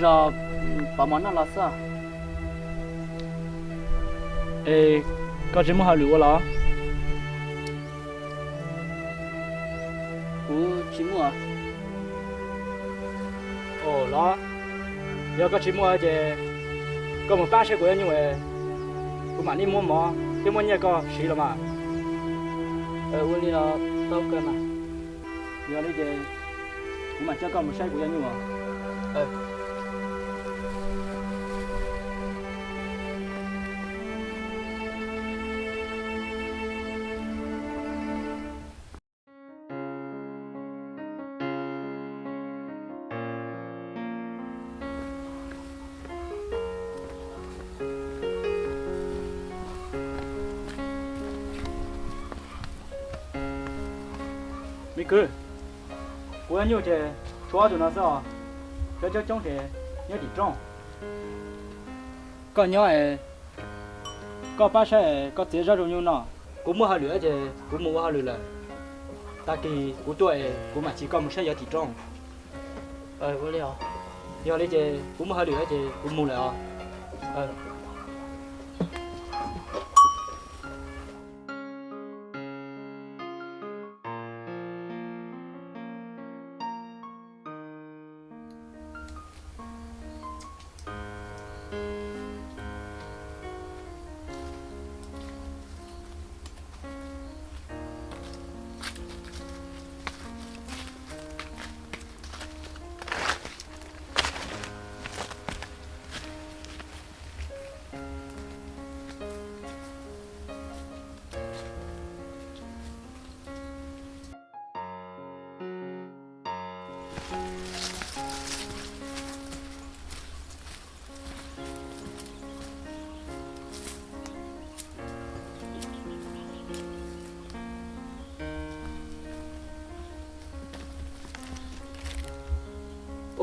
Pov mov noj los xwb. Es koj tsis muaj hauj lwm ua los? Kuv tsis muaj. Ua los, yog koj tsis muaj ces koj mus pab saib kuv yuav nyuj, kuv mam li muab mov thiab muab nyiaj koj siv los mas. Ua li los tau kawg mas. Yog li ces kuv mam coj koj mus saib kuv yuav nyuj. Me kwv, kuv yuav nyuj ces tshuav ob tug no xwb os. Cov coob coob ces nyob tim roob. Koj nyob es koj pab saib es koj txiav zaub zoo nyuj noj. Kuv muaj hauj lwm ces kuv mus ua hauj lwm lawm. Tag kis kuv tuaj es kuv mam tsis koj mus saib yov tim roob. Yog li ces kuv muaj hauj lwm ces kuv mus lawm os.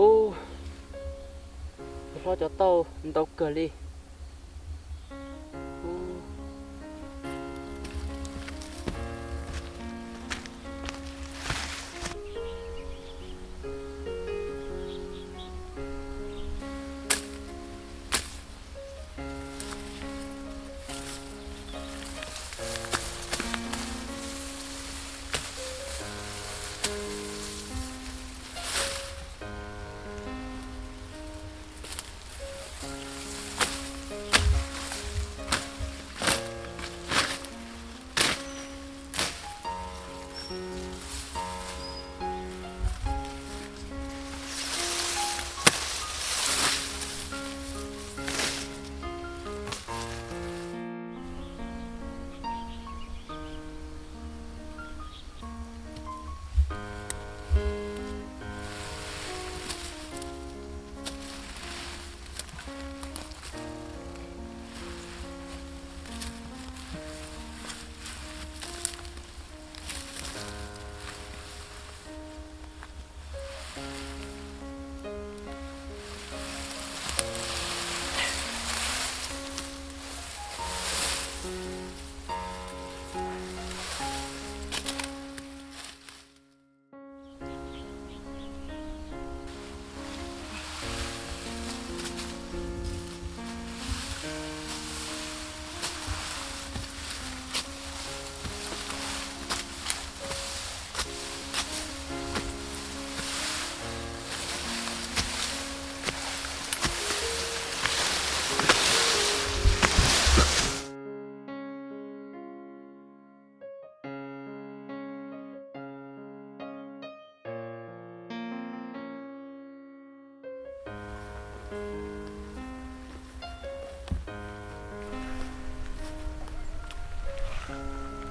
Ub, hlob cov tauj ntau kawg li.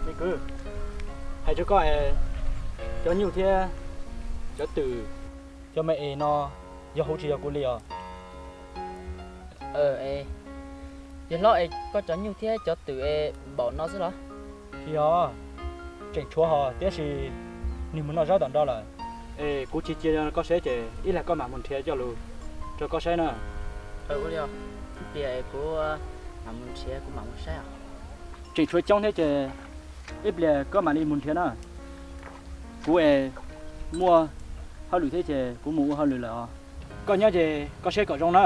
Me kwv, hais rau koj es, cov nyuj thiab cov twm, cov me es no yog huv tsis yog kuv li os? Yog hlob es koj cov nyuj thiab cov twm es npaum no xwb los? Tsis yog, tseem tshuav hos tiam sis nws mus noj zaub tom nraud lawm. Es kuv tsis cia koj saib ces ib pliag koj mam mus nrhiav coj los rau koj saib na. Ib pliag kuv mam mus nrhiav, kuv mam mus saib. Tseem tshuav coob thiab ces ib pliag koj mam li mus nrhiav na. Kuv es muaj hauj lwm thiab ces kuv mus ua hauj lwm lawm os. Koj nyob ces koj saib kom zoo na.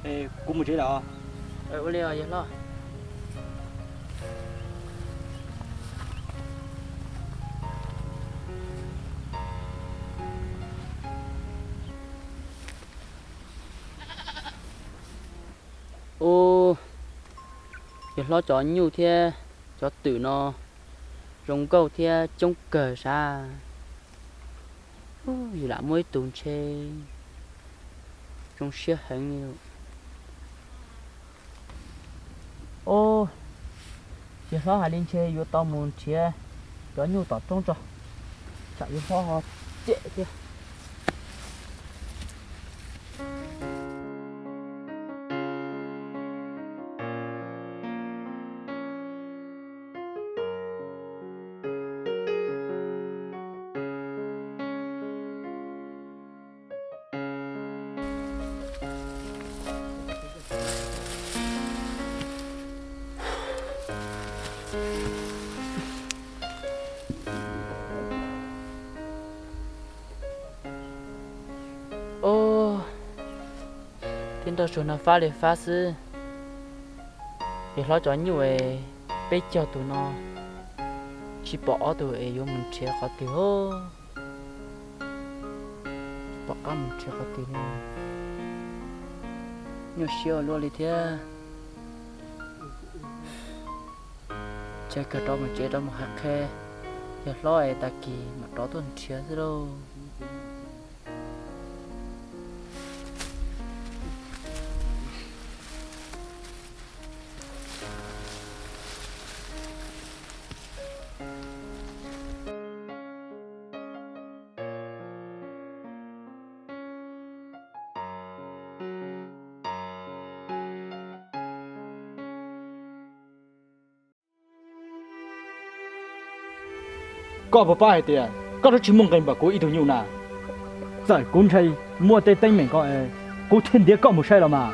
Es kuv mus tsev lawm os. Ua li os yawg hlob. Ub, yawg hlob cov nyuj thiab cov twm no zoo nkauj thiab coob kawg sav. Yus lam muaj ib tug ntshe zoo siab heev li. Ub, yawg hlob hais li ntshe yuav tau mus nrhiav cov nyuj tom roob tso, tsam yawg hlob ho cem thiab. Ub, tib nroj tsuag no fab li fab xwb. Yawg hlob cov nyuj es peb caug tus no, tsis pom ob tug es yuav mus nrhiav qhov twg os. Pom qab mus nrhiav qhov twg li. Nyuaj siab ua luaj li thiab. Ces kawg rov mus tsev rov mus hais qhia yawg hlob es tag kis mam rov tuaj nrhiav xwb lauj. Koj puas paub hais tias koj twb tsis muaj nqis npaum kuv ib tug nyuj na. Txawm kuv ntshai muaj tej teeb meem ko es kuv thiaj ntiav koj mus saib los mas.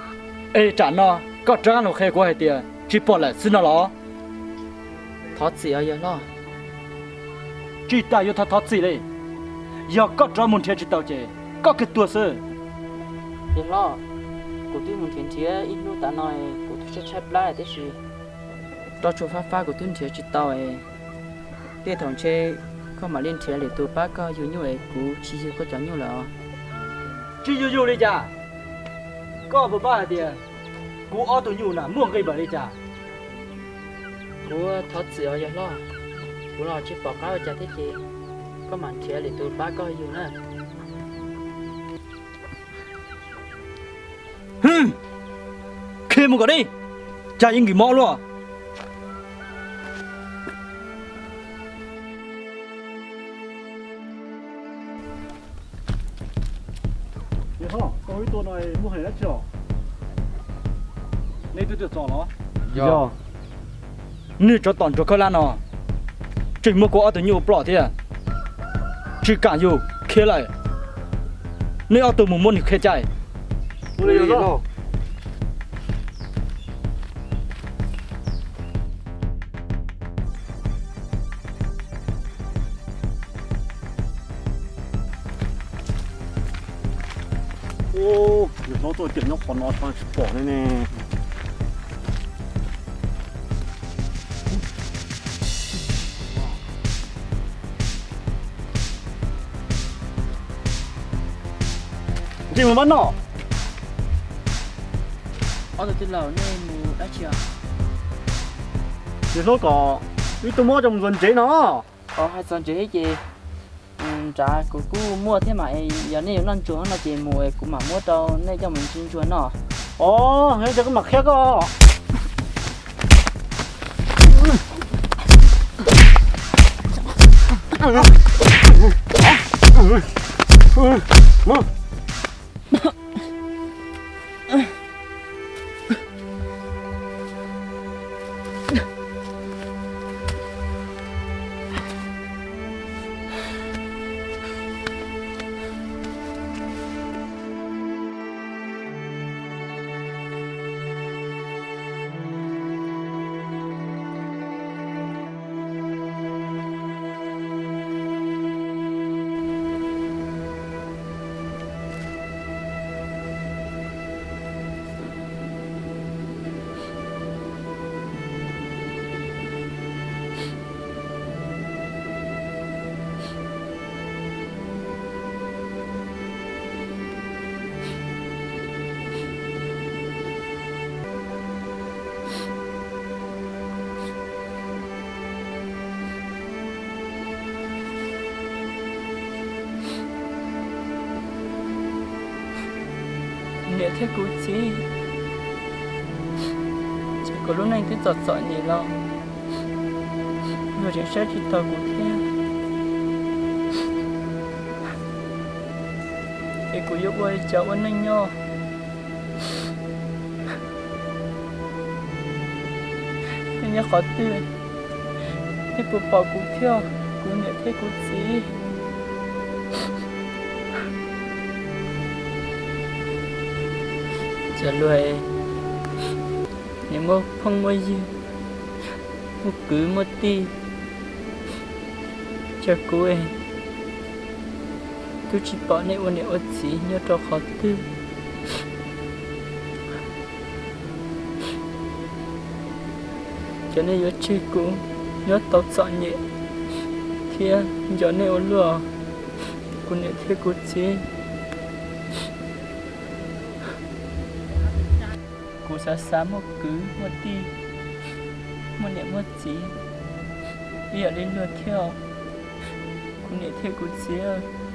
Es tsam no koj rov qab los qhia kuv hais tias tsis pom lawm xwb no los? Thov txim os yawg hlob. Tsis tas yuav thov thov txim li. Yog koj rov mus nrhiav tsis tau ces koj kawg tuag xwb. Yawg hlob, kuv twb mus nrhiav nrhiav ib hnub tas no, kuv twb tshaib tshaib plab tiam sis roj tsuag fab fab kuv twb nrhiav tsis tau. Tej thaum ntshe koj mam li nrhiav lwm tus pab koj yug nyuj es kuv tsis yug koj cov nyuj lawm os. Tsis yug yug li cas? Koj puas paub hais tias kuv ob tug nyuj na muaj nqis npaum li cas? Kuv thov txim os yawg hlob, kuv los tsis pom qab ua cas thiab ces koj mam nrhiav lwm tus pab koj yug na. Hwm, khiav mus kom deb, cas yeej nkim mob luaj. Yawg hlob, koj ib tuaj no muaj hais dab tsi os? Nej twb tuaj txog los? Yog. Nej tsov tom ntsuag khaub hlab no tseem muab kuv ob tug nyuj ua ploj thiab, tsis kam yug khiav lawm. Nej ob tug mus muab nws qhia caij. Ub, yawg hlob tuaj ces nyob qhov no tsis pom li ne. Ntsej muag npab noj. Ob tug tij laug, nej mus dab tsi os? Yawg hlob kom wb tuaj muab coj mus ntxuav ntsev no. Os, hais txog ntsev thiab ces nrad kuv kuj muaj thiab mas, yog nej yuav noj ntsuag no ces mus es kuv mam muab rau nej coj mus ntsuag noj. Os, yog li ces kuv mam qhia koj. Niam thiab kuv txiv, ces kuv lub neej twb txom txom nyem los luag tseem saib tsis taus kuv thiab. Es kuv yuav ua li cas ua neej nyob? Nej nyob qhov twg? Nej puas pom kuv thiab, kuv niam thiab kuv txiv? Cas luag nim muaj phooj muaj ywg, muaj kwv muaj tij, cas kuv twb tsis pom nej ua niam ua txiv nyob rau qhov twg? Ces nej yuav tseg kuv nyob tau txom nyem thiab nco nej ua luaj, kuv niam thiab kuv txiv. Kuv xav xav muaj kwv muaj tij, muaj niam muaj txiv ib yam li luag thiab, kuv niam thiab kuv txiv.